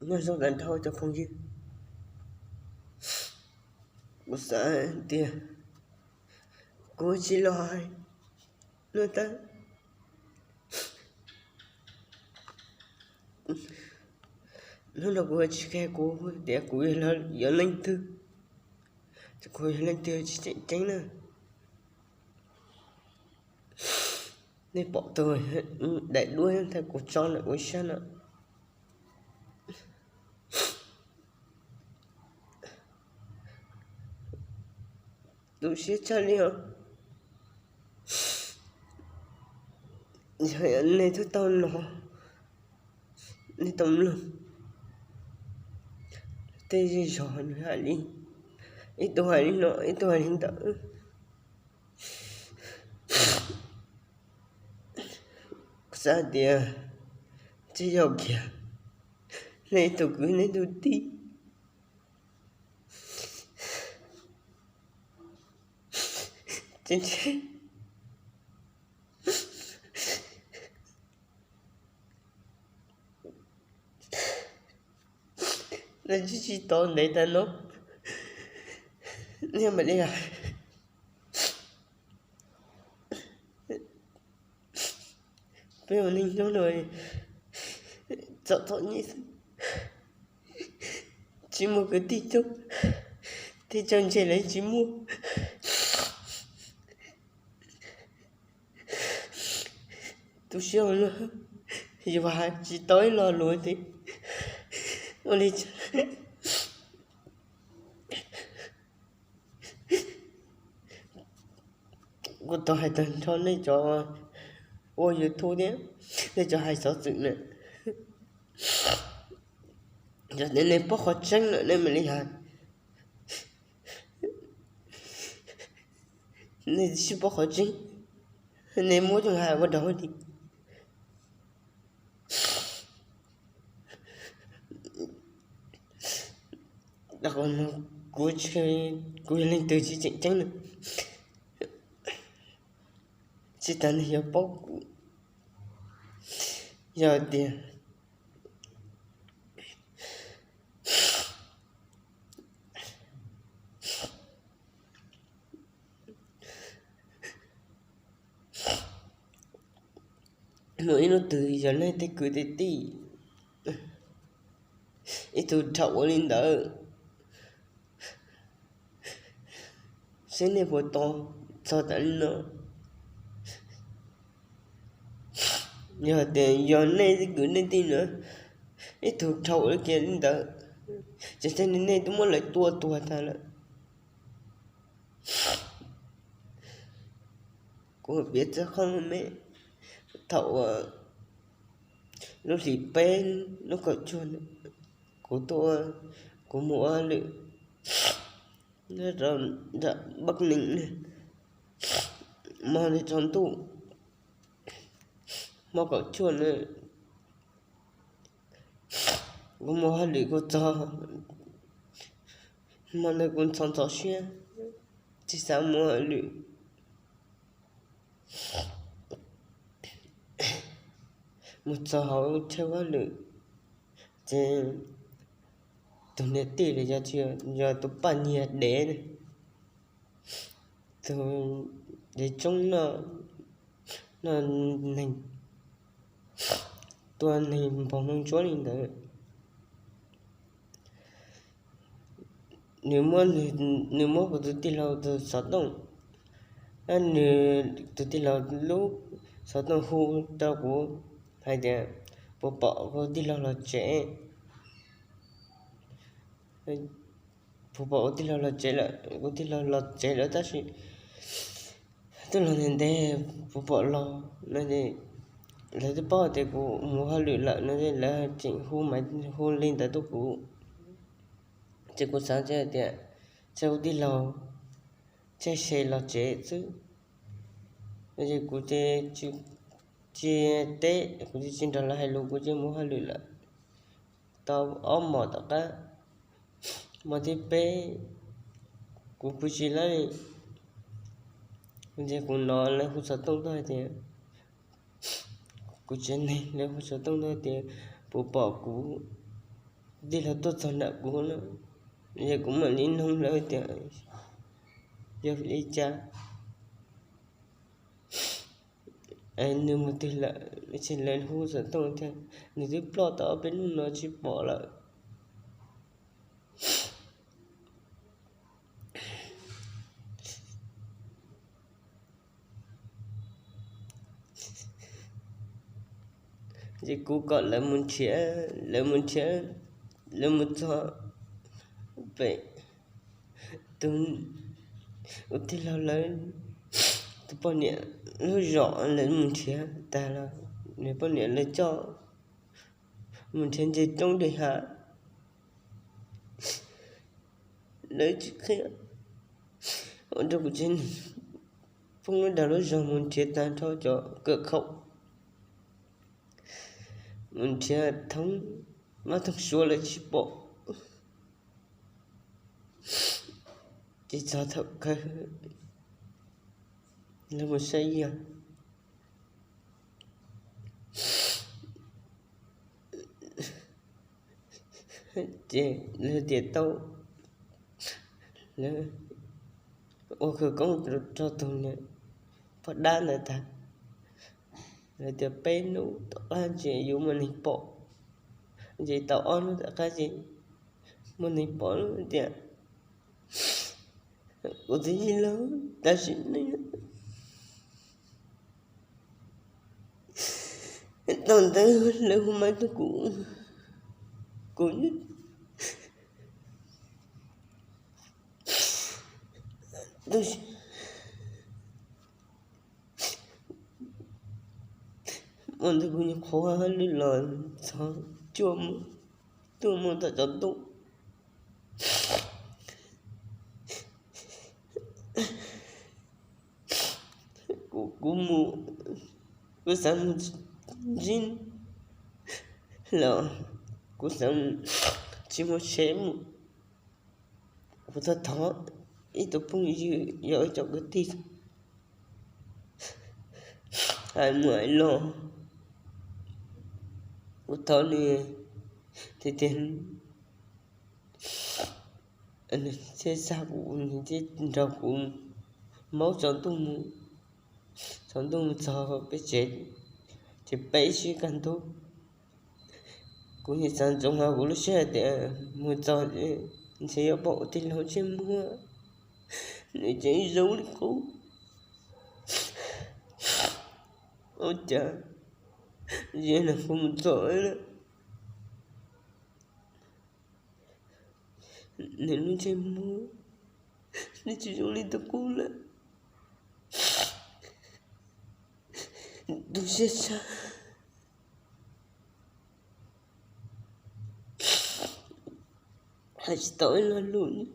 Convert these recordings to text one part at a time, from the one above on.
Nyob zoo tag nrho cov phooj ywg, kuv xav tias kuv tsis los hais no tab, hnub no kuv tsis qhia kuv tias kuv yog leej twg, kuv yog leej twg tsis tseem ceeb na. Nej pom tus daim duab ntawm kuv tso ntawm kuv sab no, tu siab tshaj li os. Yog nej twb tau hnov, nej tau mloog tej zej zog nws hais li, ib tug hais li no, ib tug hais li ntawd. Kuv xav tias tej zaum kiag nej tus kwv nej tus tij, nej tsis tau ntev tas no, nej mam li hais. Peb ua neej nyob no txom txom nyem xwb, tsis muaj kwv tij coob, tej txawj ntse los tsis muaj. Tu siab ua luaj, yus hais tsis tau ib lo lus tias ua li cas. Kuv tau hais tag nrho nej cov ua YouTube thiab nej cov hais xov xwm na, yog tias nej paub qhov tseeb lawm nej mam li hais, nej tsis paub qhov tseeb, nej muab coj hais ua dog ua dig. Kuv, kuv yog leej twg tsis tseem ceeb na, tsis tas nej yuav paub kuv. Yog tias muaj ib hnub twg yog nej tej kwv tej tij, ib tug dhau ua li ntawd, seb nej puas tau txog tas li no. Yog tias yog nej tej kwv nej tij na, ib tug dhau ua li kiag li ntawd, ces tej no nej twb muab lawv tua tuag tag lawm. Kuv piav txog qhov me, thaum uas lub hlis peb lub kaum cuaj, kuv tuaj, kuv mus ua hauj lwm nyob rau nram Bắc Ninh na, hmo ntawd tsaus ntuj, hmo kaum cuaj na, kuv mus ua hauj lwm kuv txog, hmo ntawd kuv ntxhov ntxhov siab, tsis xav mus ua hauj lwm. Mus txog hauv chaw ua hauj lwm, ces tus niam tij los yog tus poj niam dev, tus dev tsoob noj neeg, tua neeg npog moo ntsuab li ntawd. Nws muab, nws muab kuv tus tij laug tus xov tooj, nws tus tij laug lub xov tooj hu rau kuv hais tias puas pom kuv tij laug los tsev, puas pom kuv tij laug los tsev lawm. Kuv tij laug los tsev lawm tab sis twb los ntev ntev puas pom los no, lawv twb paub tias kuv mus hauj lwm lawm no, lawv tseem hu mas hu li ntawd tuaj kuv. Ces kuv xav tias tsam kuv tij laug tsam se los tsev xwb, ces kuv tsis teb, kuv tsis nrog lawv hais lus, kuv cia mus hauj lwm lawm. Tau ob hmos tom qab, hmo thib peb, kuv pw tsis laib li, ces kuv hnov lawv hu xov tooj tuaj hais tias, kuv tsev neeg lawv hu xov tooj tuaj hais tias puas pom kuv Tij laug tuaj txog nram kuv na, yog kuv mam li nug lawv tias yog li cas. Nws mus twg lawm, ces lawv hu xov tooj tias nws twb ploj tau ob peb hnub no tsis pom lawm. Ces kuv kom lawv mus nrhiav, lawv mus nrhiav, lawv mus txog pem tus, tus tij laug lawv tus poj niam lub zos, lawv mus nrhiav tag los nws poj niam lawv coj mus nrhiav nce roob li hav. Lawv tsis qhia, ua rau kuv tsev neeg poob lub dag lub zog mus nrhiav tag nrho cov kawm khaum, mus nrhiav thoob vaj thoob suav lawv tsis pom. Ces txog thaum kawg lawv mus saib yog, ces lawv tias tau, lawv ua khawv koob rau tus niam poj dab ntawd tag, lawv tias peb hnub tom qab ces yuav muaj neeg pom, ces tau ob hnub tom qab ces muaj neeg pom tias kuv twb yig los tam sim neej. Thaum ntawd lawv hu maiv rau kuv, kuv mus ntawd kuv nyuam qhuav lwj los txog cuaj moos, cuaj moos thaum tsaus ntuj. Kuv, kuv mus, kuv xav mus ntsib los kuv xav mus, tsis muaj tsheb mus. Kuv tau thov ib tug phooj ywg yog ib co kwv tij hais mus hais los, kuv thov nws tiag tiag, nws thiaj xa kuv, nws thiaj nrog kuv maub tsaus ntuj mus, tsaus ntuj mus txog peb tsev ces peb sib kaj ntug. Kuv yeej xav ntsoov hauv kuv lub siab hais tias mus txog ntshe yuav pom ua tij laug ntsej muag, nws tseem zoo li qub. Ua cas yog nws kuv mus txog lawm, nws lub ntsej muag nws tsis zoo li tus qub lawm. Tu siab tshaj, hais tsis tau ib lo lus li.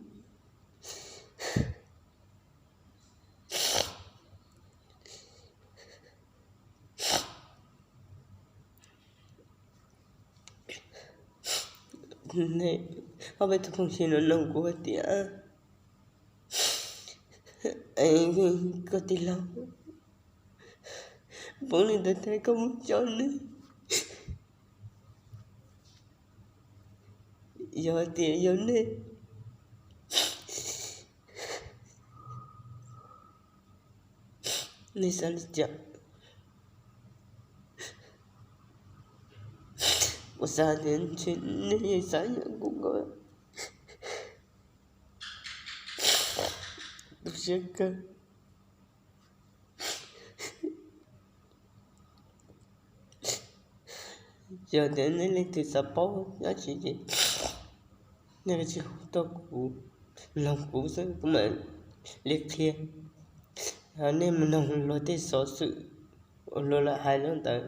Ob peb tug phooj ywg no nug kuv hais tias, koj tij laug, poob li ntawd thiab koj mus coj nws, yog tias yog nej, nej xav li cas? Kuv xav tias ntshe nej yeej xav yam kuv nkaus, tu siab kawg. Yog tias nej leej twg xav paub dab tsi ces nej tsis hu tuaj kuv, nug kuv xwb kuv mam li qhia. Nej mus nug luag tej xov xwm uas luag lam hais lawm ntawd,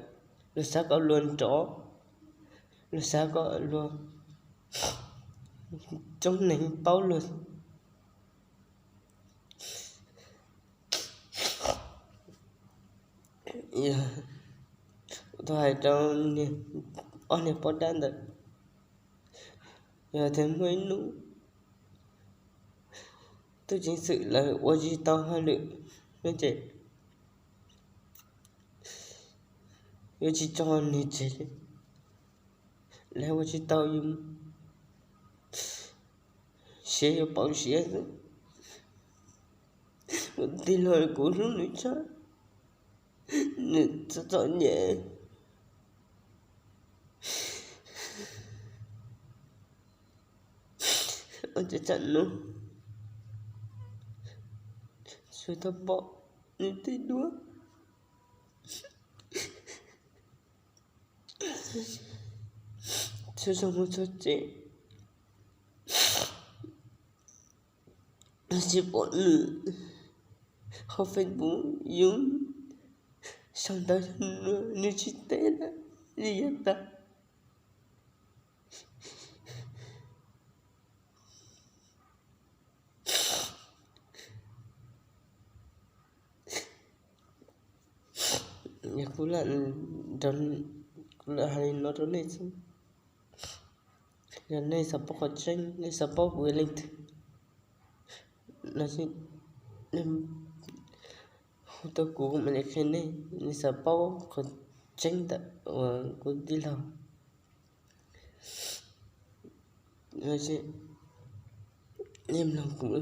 luag xav kom luag nrov, luag xav kom luag coob neeg paub luag. Kuv tau hais rau ob niag poj dab ntawd, yog tias muaj ib hnub tub ceev xwm lawv ua tsis tau hauj lwm no ces yuav tsis tso nws tseg, lawv ua tsis tau yus siab yuav pauv siab xwb. Kuv tij laug kuv hlub nws tshaj, nws txom txom nyem. Ua cas tsam no tsuas tau pom nws tej duab, txhua zaus mus txog tsev tsis pom nws, hauv Facebook, YouTube, sau ntawv, nws tsis teb lawm li yav tas. Kuv lam, kuv lam hais li no rau nej xwb, yog nej xav paub qhov tseeb, nej xav paub kuv yog leej twg no, hu tau kuv mam li qhia nej. Nej xav paub qhov tseeb ntawm uas kuv tij laug, nej mloog kuv.